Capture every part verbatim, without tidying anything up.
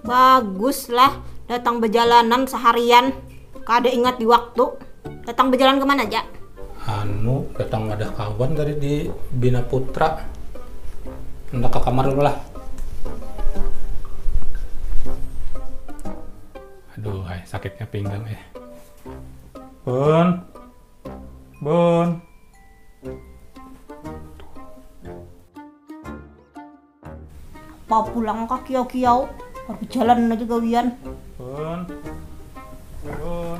Baguslah, datang bejalanan seharian, kada ingat di waktu. Datang bejalan kemana aja? Anu, datang ada kawan tadi di Bina Putra. Hendak ke kamar dulu lah. Aduh, hai, sakitnya pinggang eh. Bun. Bun. Apa pulang ka kiau-kiau? Baru jalan aja gawian. Bun. Bun.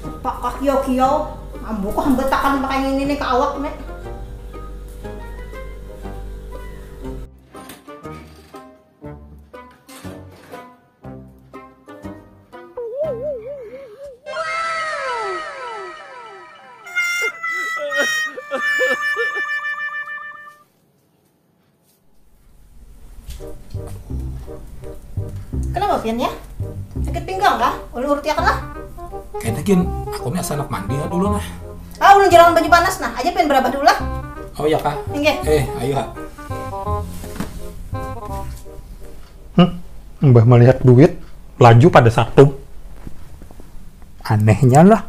Apa ka kiau-kiau? Ambu kok hambatakan pakai ini nih ke awak nih. Kenapa pian ya? Sakit pinggang kah? Ulun urutiakan lah. Kayaknya gin, aku nih asa handak mandi ya dulu nah. Ah, ulun jalan baju panas nah. Aja pian berabah dulu lah. Oh iya kah? Inggih. Eh, ayo ha. Hmm, mbah melihat duit, laju pada satu. Anehnya lah,